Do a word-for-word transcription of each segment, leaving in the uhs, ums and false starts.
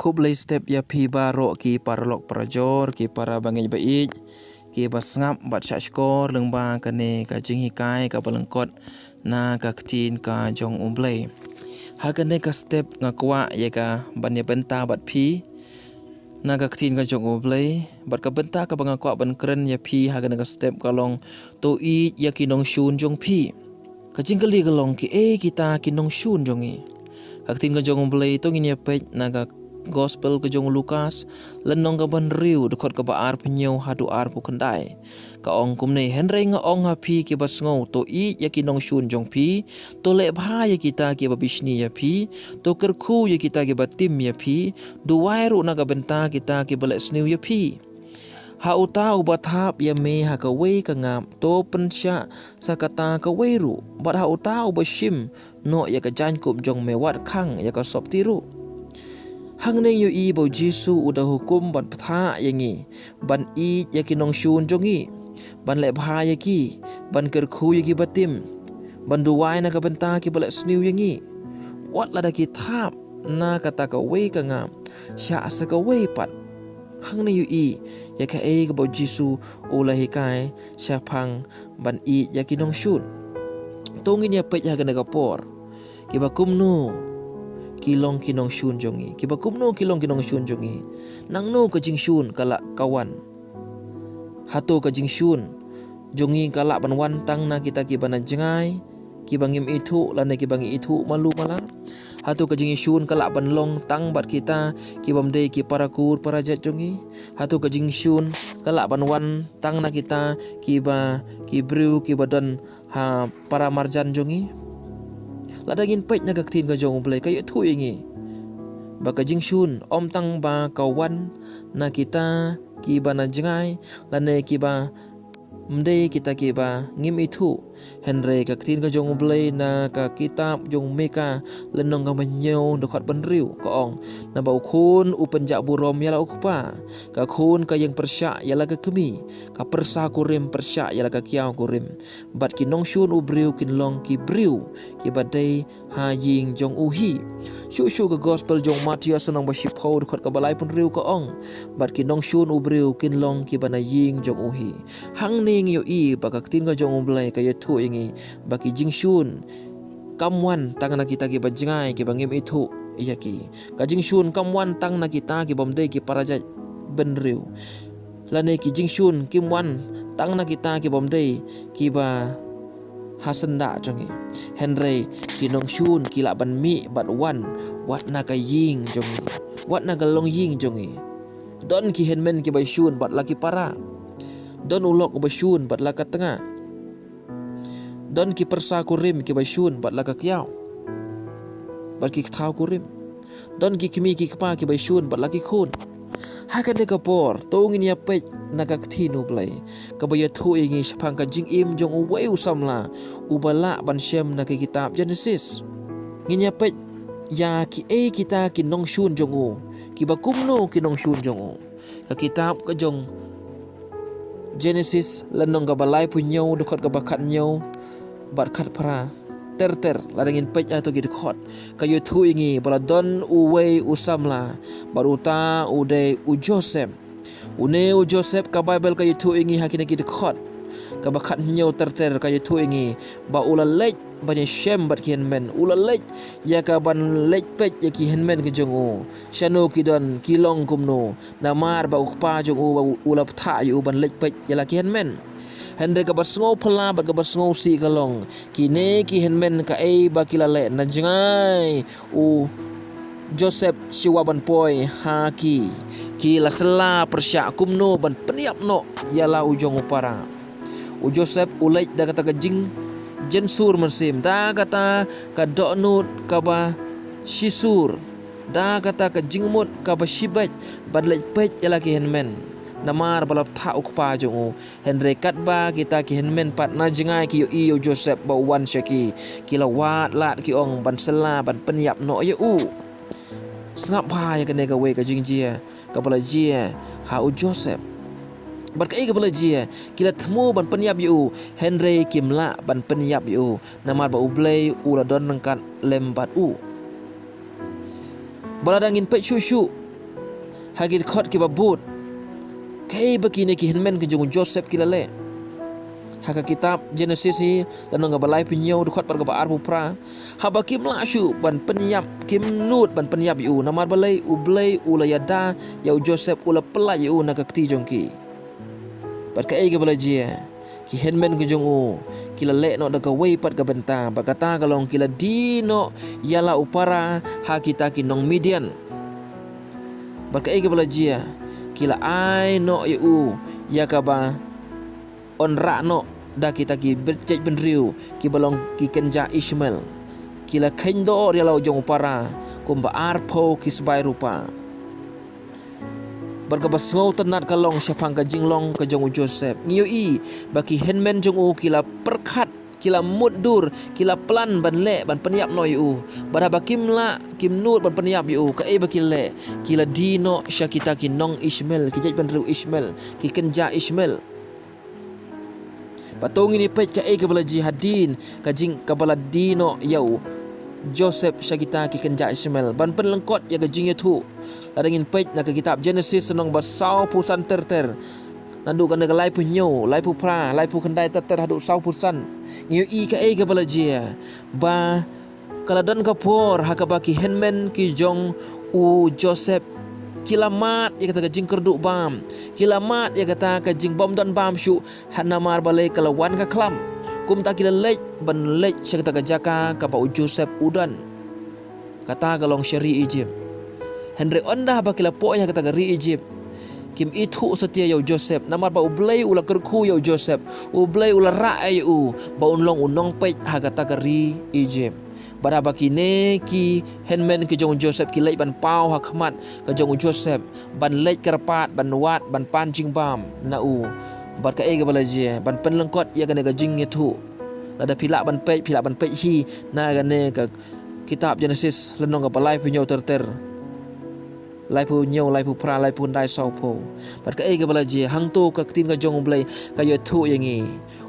Khublei step ïa phi baroh ki paralok parajor, ki para bangeit ba ïeit, ki ba sngap bad shah shkor lyngba kane ka jinghikai kaba lyngkot na ka ktien ka jong U Blei. Ha kane ka step nga kwah ïa ka ban ïa bynta bad phi na ka ktien ka jong U Blei, bad ka bynta kaba nga kwah ban kren ïa phi ha kane ka step ka long, to ïeit ïa ki nongshun jong phi. Ka jingkylli ka long, kiei kita ki nongshun jong ngi? Ka ktien ka jong U Blei, to ngin ïa peit na ka gospel ka jong u Lukas, lynnong kaba hynriew, dkhot kaba arphew hynñiew haduh arphew khyndai. Ka ong kumne: Hynrei nga ong ha phi ki ba sngew, to ïeit ïa ki nongshun jong phi, to leh bha ïa kita ki ba bishni ïa phi, to kyrkhu ïa kita ki ba tim ïa phi, duwai ruh na ka bynta kita ki ba leh sniew ïa phi. Ha uta u ba thap ïa me ha kawei ka ngap, to pynshah sa kata kawei ruh, bad ha uta u ba shim noh ïa ka jaiñkup jong me, wat khang ïa ka sopti ruh. Hangne ïohi ba U Jisu u da hukum ban bthah ïa ngi ban ïeit ïa ki nongshun jong ngi, ban leh bha ïa ki, ban kyrkhu ïa ki ba tim, ban duwai na ka bynta ki ba leh sniew ïa ngi. Wat lada ki thap na kata kawei ka ngap, shah sa kawei pat. Hangne ïohi ïa kaei kaba U Jisu u la hikai shaphang ban ïeit ïa ki nongshun. To ngin ïa peit ha kane ka por, ki ba kumno ki long ki nongshun jong ngi? Ki ba kumno ki long ki nongshun jong ngi? Nangno ka jingshun ka lah ka wan? Hato ka jingshun jong ngi ka lah ban wan tang na kita ki ba na jngai, ki ba ngim ithuh, lane ki ba ngi ithuh malu mala? Hato ka jingshun ka lah ban long tang bad kita ki bym dei ki para kur para jait jong ngi? Hato ka jingshun ka lah ban wan tang na kita ki ba, ki briew ki ba don ha para marjan jong ngi? Lada ngin peit na ka ktien ka jong U Blei, ka ïathuh ïa ngi ba ka jingshun ym tang ba ka wan na kita ki ba na jngai, lane ki ba ym dei kita ki ba ngim ithuh. Hynrei ka ktien ka jong U Blei na ka kitab jong Mika, lynnong kaba hynñiew, dkhot ba hynriew, ka ong: Naba u khun u pynjah burom ïa la u kpa, ka khun ka ïeng pyrshah ïa la ka kmie, ka pyrsa kurim pyrshah ïa la ka kiaw kurim. Bad ki nongshun u briew kin long ki briew ki ba dei ha ïing jong u hi. Shuh shuh ka gospel jong Mathaios lynnong ba shiphew, dkhot kaba laiphew hynriew, ka ong: Bad ki nongshun u briew kin long ki ba na ïing jong u hi. Hangne ngi ïohi ba ka ktien ka jong U Blei ka ïathuh ïa ngi ba ki jingshun kam wan tang na kita ki ba jngai, ki ba ngim ithuh ïa ki. Ka jingshun kam wan tang na kita ki bym dei ki para jait bynriew, lane ki jingshun kim wan tang na kita ki bym dei ki ba ha syndah jong ngi. Hynrei ki nongshun ki lah ban mih bad wan wat na ka ïing jong ngi, wat na ka longïing jong ngi. Don ki hynmen ki ba shun bad la ki para. Don u lok u ba shun bad la ka tnga. Don ki pyrsa kurim ki ba shun bad la ka kiaw, bad ki kthaw kurim. Don ki kmie ki kpa ki ba shun bad la ki khun. Ha kane ka por, to ngin ïa peit na ka ktien U Blei, kaba ïathuh ïa ngi shaphang ka jingim jong uwei u samla u ba lah ban shem na ka kitab Genesis. Ngin ïa peit ïa kiei kita ki nongshun jong u, ki ba kumno ki nongshun jong u. Ka kitab ka jong Genesis, lynnong kaba laiphew hynñiew, dkhot kaba khathynñiew bad khatphra. Ter ter, lada ngin peit ha to ki dkhot, ka ïathuh ïa ngi ba la don uwei u samla, bad uta u dei u Joseph. Une u Joseph, ka Baibl ka ïathuh ïa ngi ha kine ki dkhot kaba khathynñiew, ter ter, ka ïathuh ïa ngi ba u la leit ban ïashem bad ki hynmen. U la leit ïa ka ban leit peit ïa ki hynmen ki jong u, shano ki don, ki long kumno. Namar ba u kpa jong u, u la bthah ïa u ban leit peit ïa la ki hynmen. Hynrei kaba sngewphylla bad kaba sngewsih ka long, kine ki hynmen kaei ba ki la leh na jngai u Joseph shuwa ban poi ha ki, ki la sylla pyrshah kumno ban pynïap noh ïa la u jong u para. U Joseph u leit da kata ka jingjynsur mynsiem, da kata ka dohnud kaba shisur, da kata ka jingmut kaba shibeit ban leit peit ïa la ki hynmen, namar ba la bthah u kpa jong u. Hynrei katba kita ki hynmen pat na jngai ki ïohi ïa u Joseph ba u wan sha ki, ki la wad lad, ki ong ban sylla ban pynïap noh ïa u. Sngap bha ïa kane kawei ka jingjia kaba la jia ha u Joseph. Bad kaei kaba la jia? Ki la thmu ban pynïap ïa u, hynrei kim lah ban pynïap ïa u, namar ba U Blei u la don ryngkat lem bad u. Ba lada ngin peit shuh shuh Ha ki dkhot kiba bud, kaei ba kine ki hynmen ki jong u Joseph ki la leh? Ha ka kitab Genesis hi, lynnong kaba laiphew hynñiew, dkhot pat kaba arphew phra. Haba kim lah shuh ban pynïap, kim nud ban pynïap ïa u, namar balei? U Blei u la ïada ïa u Joseph, u la pyllait ïa u na ka kti jong ki. Bad kaei kaba la jia? Ki hynmen ki jong u ki la leh noh da kawei pat ka bynta, bad kata ka long ki la die noh ïa la u para ha kita ki nong Midian. Bad kaei kaba la jia? Ki la ai noh ïa u ïa kaba wanrah noh da kita ki beit jaitbynriew kiba long ki kynja Ishmael. Ki la kheiñ dor ïa la u jong u para kumba arphew ki sbai rupa. Bad kaba sngewtynnat ka long shaphang ka jinglong ka jong u Joseph. Ngi ïohi ba ki hynmen jong u ki la pyrkhat, ki la mutdur, ki la plan ban leh, ban pynïap noh ïa u. Bad haba kim lah, kim nud ban pynïap ïa u, kaei ba ki leh? Ki la die noh sha kita ki nong Ishmael, ki jaitbynriew Ishmael, ki kynja Ishmael. Bad to ngin ïa peit kaei kaba la jia hadien ka jing, kaba la die noh ïa u Joseph sha kita ki kynja Ishmael. Ban pynlyngkot ïa ka jingïathuh, lada ngin peit na ka kitab Genesis lynnong ba sawphew san ter ter, naduh kane ka laiphew hynñiew, laiphew phra, laiphew khyndai ter ter haduh sawphew san, ngi ïohi kaei kaba la jia, ba ka la don ka por ha kaba ki hynmen ki jong u Joseph ki la mad ïa kata ka jingkyrduh bam, ki la mad ïa kata ka jingbym don bam shuh, ha namar balei? Ka la wan ka khlam. Kumta ki la leit ban leit sha kata ka jaka kaba u Joseph u don. Kata ka long sha ri Egypt. Hynrei ynda ba ki la poi ha kata ka ri Egypt, kim ithuh satia ïa u Joseph, namar ba u Blei u la kyrkhu ïa u Joseph, u Blei u la rah ïa u ba un long u nongpeit ha kata ka ri Egypt. Bad haba kine ki hynmen ki jong u Joseph ki leit ban paw ha khmat ka jong u Joseph, ban leit kyrpad, ban wad, ban pan jingbam na u. Bad kaei kaba la jia? Ban pynlyngkot ïa kane ka jingïathuh, lada phi lah ban peit, phi lah ban peit hi na kane ka kitab Genesis lynnong kaba laiphew hynñiew ter ter, laiphew hynñiew, laiphew phra, laiphew khyndai, sawphew. Bad kaei kaba la jia? Hangto ka ktien ka jong u Blei ka ïathuh ïa ngi,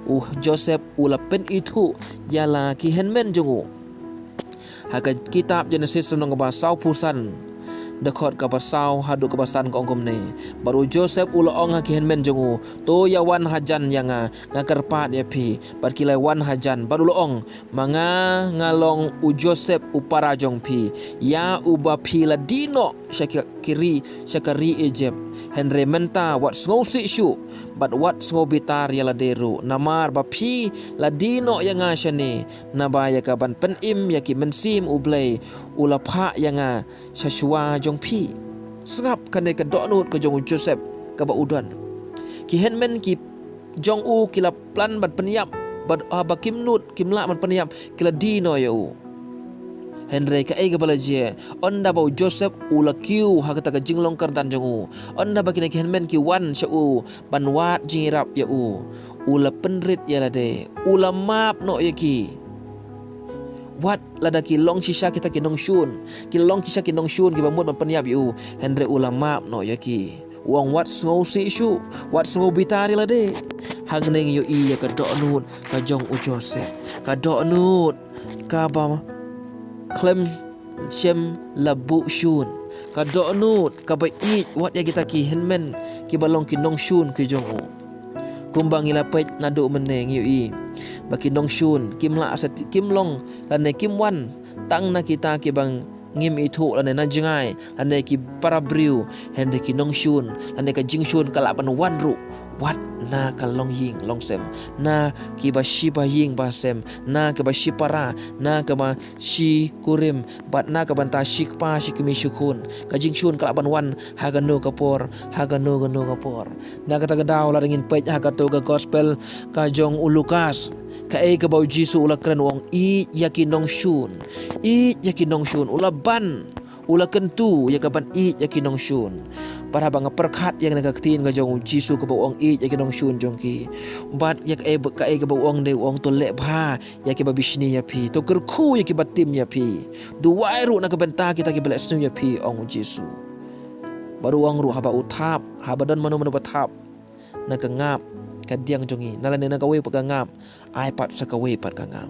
u Joseph u la pynithuh ïa la ki hynmen jong u. Ha ka kitab Genesis lynnong kaba sawphew san, dkhot kaba saw haduh kaba san ka ong kumne: Bad u Joseph u la ong ha ki hynmen jong u, to ïa wan hajan ïa nga, nga kyrpad ïa phi. Bad ki la wan hajan, bad u la ong, ma nga nga long u Joseph u para jong phi, ïa uba phi la die noh sha ka ri, sha ka ri Egypt. Hynrei mynta wat sngewsih shuh, bad wat sngew bitar ïa lade ruh, namar ba phi la die noh ïa nga shane, naba ïa kaban pynim ïa ki mynsiem u Blei u la phah ïa nga sha shuwa jong phi. Sngap kane ka dohnud ka jong u Joseph kaba u don. Ki hynmen ki jong u ki la plan ban pynïap, bad haba kim nud, kim lah ban pynïap, ki la die noh ïa u. Hynrei kaei kaba la jia? Ynda ba u Joseph u la kiew ha kata ka jinglong kyrdan jong u, ynda ba kine ki hynmen ki wan sha u ban wad jingïarap ïa u, u la pynrit ïa lade, u la map noh ïa ki. Wat lada ki long shisha kita ki nongshun, ki long shisha ki nongshun kiba mut ban pynïap ïa u, hynrei u la map noh ïa ki. U ong, wat sngewsih shuh, wat sngew bitar ïa lade. Hangne ngi ïohi ïa ka dohnud ka jong u Joseph, ka dohnud kaba khlem shym la buh shun, ka dohnud kaba ïeit wat ïa kita ki hynmen kiba long ki nongshun ki jong u. Kumba ngi la peit naduh mynne, ngi ïohi ba ki nongshun kim lah sa, kim long lane kim wan tang na kita kiba ngim ithuh lane na jngai lane ki para briew, hynrei ki nongshun lane ka jingshun ka lah ban wan ruh wat na ka longïing longsem, na kiba shi ba ïing ba sem, na kiba shi para, na kiba shi kurim, bad na ka bynta shi kpa shi kmie shi khun. Ka jingshun ka lah ban wan ha kano ka por, ha kano kano ka por. Na kata ka daw, lada ngin peit ha kato ka gospel ka jong u Lukas, kaei kaba u Jisu u la kren? U ong, ïeit ïa ki nongshun, ïeit ïa ki nongshun. U la ban, u la kyntu ïa kaban ïeit ïa ki nongshun. Bad haba nga pyrkhat ïa kane ka ktien ka jong u Jisu kaba u ong ïeit ïa ki nongshun jong ki, bad ïa kaei ba, kaei kaba u ong de, u ong to leh bha ïa kiba bishni ïa phi, to kyrkhu ïa kiba tim ïa phi, duwai ruh na ka bynta kita kiba leh sniew ïa phi, ong u Jisu. Bad u ong ruh, haba u thap, haba don mano mano ba thap na ka ngap kadiang jong ngi, na lane na kawei pat ka ngap, ai pat sa kawei pat ka ngap.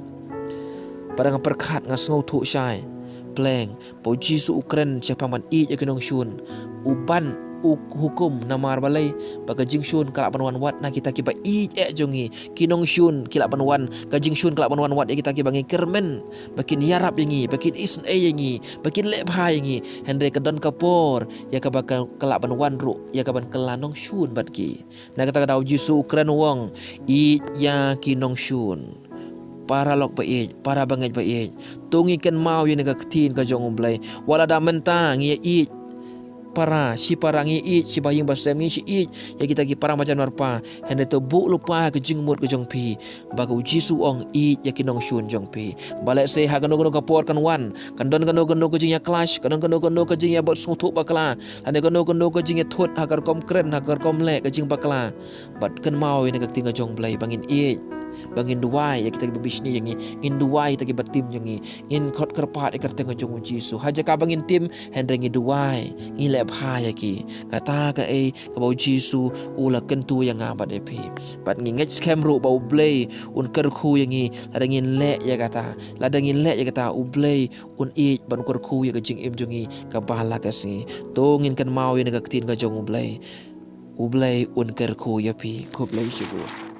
Bad nga pyrkhat, nga sngewthuh shai pleng ba u Jisu u kren shaphang ban ïeit ïa ki nongshun, u ban u hukum. Namar balei? Ba ka jingshun ka lah ban wan wat na kita kiba ïeit eh jong ngi. Ki nongshun ki lah ban wan, ka jingshun ka lah ban wan wat ïa kita kiba ngi kyrmen ba kin ïarap ïa ngi, ba kin isynei ïa ngi, ba kin leh bha ïa ngi. Hynrei ka don ka por ïa kaba ka, ka lah ban wan ruh ïa kaban kylla nongshun bad ki. Na kata ka daw Jisu u kren u ong, ïeit ïa ki nongshun. Para lok ba ïeit, para bangeit ba ïeit, to ngin kynmaw ïa kane ka ktien ka jong U Blei. Wat la da mynta ngi ïa ïeit para, shi para ngi ïa ïeit, shi ba ïing ba sem ngi shi ïeit ïa kita ki para marjan marpa, hynrei to buh lypa ka jingmut ka jong phi, ba ka U Jisu u ong ïeit ïa ki nongshun jong phi. Ba lehse ha kano kano ka por kan wan, kan don kano kano ka jingïa clash, kan don kano kano ka jingïa bad sngewthuh bakla, lane kano kano ka jingïa thut ha ka rukom kren, ha ka rukom leh, ka jingbakla. Bad kynmaw ïa kane ka ktien ka jong U Blei ba ngin ïeit, ba ngin duwai ïa kita kiba bishni ïa ngi, ngin duwai ïa kita kiba tim ïa ngi, ngin khot kyrpad ïa ka kyrteng ka jong U Jisu. Ha jaka ba ngin tim, hynrei ngi duwai, ngi leh bha ïa ki. Kata kaei kaba U Jisu u la kyntu ïa nga bad ïa phi. Bad ngi ngeit skhem ruh ba U Blei un kyrkhu ïa ngi lada ngin leh ïa kata. Lada ngin leh ïa kata, U Blei un ïeit bad un kyrkhu ïa ka jingim jong ngi kaba la ka sngi. To ngin kynmaw ïa kane ka ktien ka jong U Blei. U Blei un kyrkhu ïa phi. Khublei shibun.